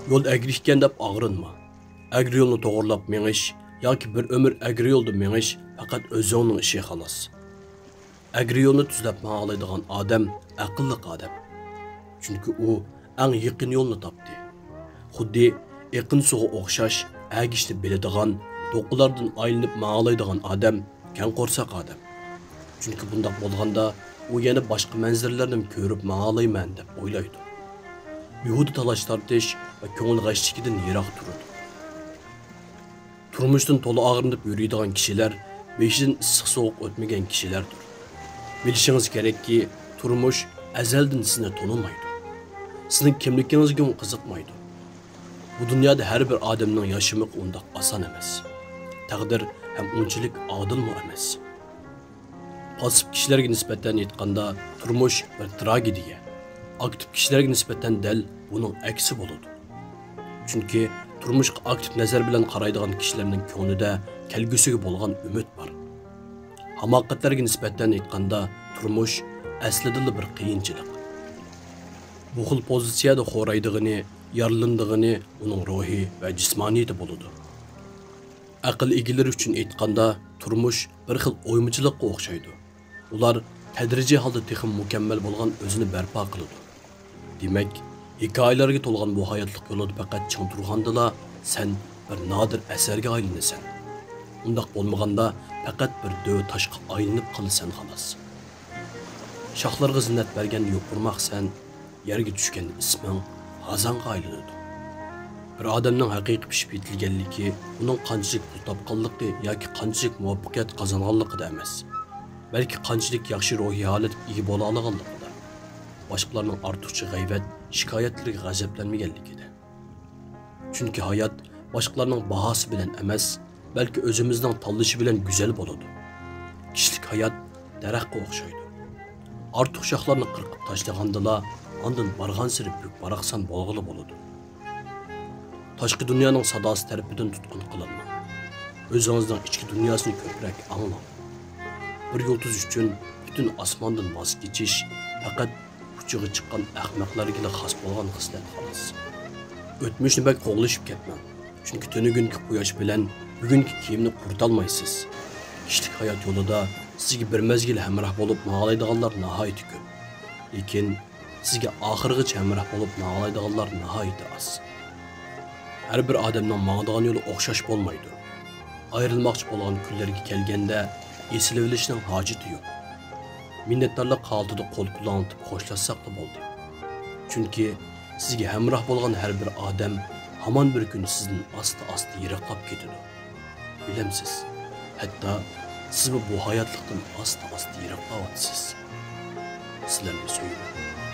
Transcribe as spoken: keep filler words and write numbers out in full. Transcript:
يول ئەگرى ئىكەن دەپ ئاغرىنما. ئەگرى يولنى توغرىلاپ مېڭىش ياكى بىر ئۆمۈر ئەگرى يولدا مېڭىش پەقەت ئۆزۈڭنىڭ ئىشى، خالاس. ئەگرى يولنى تۈزلەپ ماڭالايدىغان ئادەم ئەقىللىق ئادەم. چۈنكى ئۇ ئەڭ يېقىن يولنى تاپتى. خۇددى ئېقىن سۇغا ئوخشاش ئەگىشنى بىلىدىغان، دوقىلاردىن ئايلىنىپ ماڭالايدىغان ئادەم كەڭ قورساق ئادەم. چۈنكى بۇنداق بولغاندا ئۇ يەنە باشقا مەنزىرىلەرنىمۇ كۆرۈپ ماڭالايمەن دەپ ئويلايدۇ. بىھۇدە تالاش-تارتىش ۋە كۆڭۈل غەشلىكىدىن يىراق تۇرىدۇ. تۇرمۇشتىن تولا ئاغرىنىپ يۈرىدىغان كىشىلەر بېشىدىن ئىسسىق-سوغۇق ئۆتمىگەن كىشىلەردۇر. بىلىشىڭىز كېرەككى، تۇرمۇش ئەزەلدىن سىزنى تونۇمايدۇ. سىزنىڭ كىملىكىڭىزگىمۇ قىزىقمايدۇ. بۇ دۇنيادا ھەر بىر ئادەمنىڭ ياشىمىقى ئۇنداق ئاسان ئەمەس. تەقدىر ھەم ئۇنچىلىك ئادىلمۇ ئەمەس. پاسسىپ كىشىلەرگە نىسبەتەن ئېيتقاندا، تۇرمۇش بىر تراگېدىيە. ئاكتىپ كىشىلەرگە نىسبەتەن دەل بۇنىڭ ئەكسى بولىدۇ. چۈنكى تۇرمۇشقا ئاكتىپ نەزەر بىلەن قارايدىغان كىشىلەرنىڭ كۆڭلىدە كەلگۈسىگە بولغان ئۈمىد بار. ھاماقەتلەرگە نىسبەتەن ئېيتقاندا، تۇرمۇش ئەسلىدىلا بىر قىيىنچىلىق. بۇ خىل پوزىتسىيەدە خورايدىغىنى، يارىلىنىدىغىنى ئۇنىڭ روھى ۋە جىسمانىيىتى بولىدۇ. ئەقىل ئىگىلىرى ئۈچۈن ئېيتقاندا، تۇرمۇش بىر خىل ئويمىچىلىققا ئوخشايدۇ. ئۇلار تەدرىجىي ھالدا تېخىمۇ مۇكەممەل بولغان ئۆزىنى بەرپا قىلىدۇ. دېمەك، ھېكايىلەرگە تولغان بۇ ھاياتلىق يولىدا پەقەت چىڭ تۇرغاندىلا، سەن بىر نادىر ئەسەرگە ئايلىنىسەن. ئۇنداق بولمىغاندا، پەقەت بىر دۆۋە تاشقا ئايلىنىپ قالىسەن، خالاس. شاخلارغا زىننەت بەرگەندە يوپۇرماقسەن، يەرگە چۈشكەندە ئىسمىڭ خازانغا ئايلىنىدۇ. بىر ئادەمنىڭ ھەقىقىي پىشىپ يېتىلگەنلىكى ئۇنىڭ قانچىلىك پۇل تاپقانلىقى ياكى قانچىلىك مۇۋەپپەقىيەت قازانغانلىقىدا ئەمەس، بەلكى قانچىلىك ياخشى روھىي ھالەتكە ئىگە بولالىغانلىقىدا، باشقىلارنىڭ ئارتۇقچە غەيۋەت، شىكايەتلىرىگە غەزەپلەنمىگەنلىكىدە. چۈنكى ھايات باشقىلارنىڭ باھاسى بىلەن ئەمەس، بەلكى ئۆزىمىزنىڭ تاللىشى بىلەن گۈزەل بولىدۇ. كىشىلىك ھايات دەرەخكە ئوخشايدۇ. ئارتۇق شاخلارنى قىرقىپ تاشلىغاندىلا، ئاندىن بارغانسېرى بۈك-باراقسان بولغىلى بولىدۇ. تاشقى دۇنيانىڭ ساداسى تەرىپىدىن تۇتقۇن قىلىنماڭ. ئۆزىڭىزنىڭ ئىچكى دۇنياسىنى كۆپرەك ئاڭلاڭ. بىر يۇلتۇز ئۈچۈن پۈتۈن ئاسماندىن ۋاز كېچىش پەقەت ئۇچىغا چىققان ئەخمەقلەرگىلا خاس بولغان خىسلەت، خالاس. ئۆتمۈشنى بەك قوغلىشىپ كەتمەڭ، چۈنكى تۈنۈگۈنكى قۇياش بىلەن بۈگۈنكى كىيىمنى قۇرۇتالمايسىز. كىشىلىك ھايات يولىدا سىزگە بىر مەزگىل ھەمراھ بولۇپ ماڭالايدىغانلار ناھايىتى كۆپ، لېكىن سىزگە ئاخىرغىچە ھەمراھ بولۇپ ماڭالايدىغانلار ناھايىتى ئاز. ھەر بىر ئادەمنىڭ ماڭىدىغان يولى ئوخشاش بولمايدۇ. ئايرىلماقچى بولغان كۈنلەرگە كەلگەندە، ئېسىلىۋېلىشنىڭ ھاجىتى يوق. مىننەتدارلىق ھالىتىدە قول پۇلاڭلىتىپ خوشلاشساقلا بولدى. چۈنكى سىزگە ھەمراھ بولغان ھەر بىر ئادەم ھامان بىر كۈنى سىزدىن ئاستا-ئاستا يىراقلاپ كېتىدۇ. بىلەمسىز، ھەتتا سىزمۇ بۇ ھاياتلىقتىن ئاستا-ئاستا يىراقلاۋاتىسىز. سىلەرنى سۆيىمەن.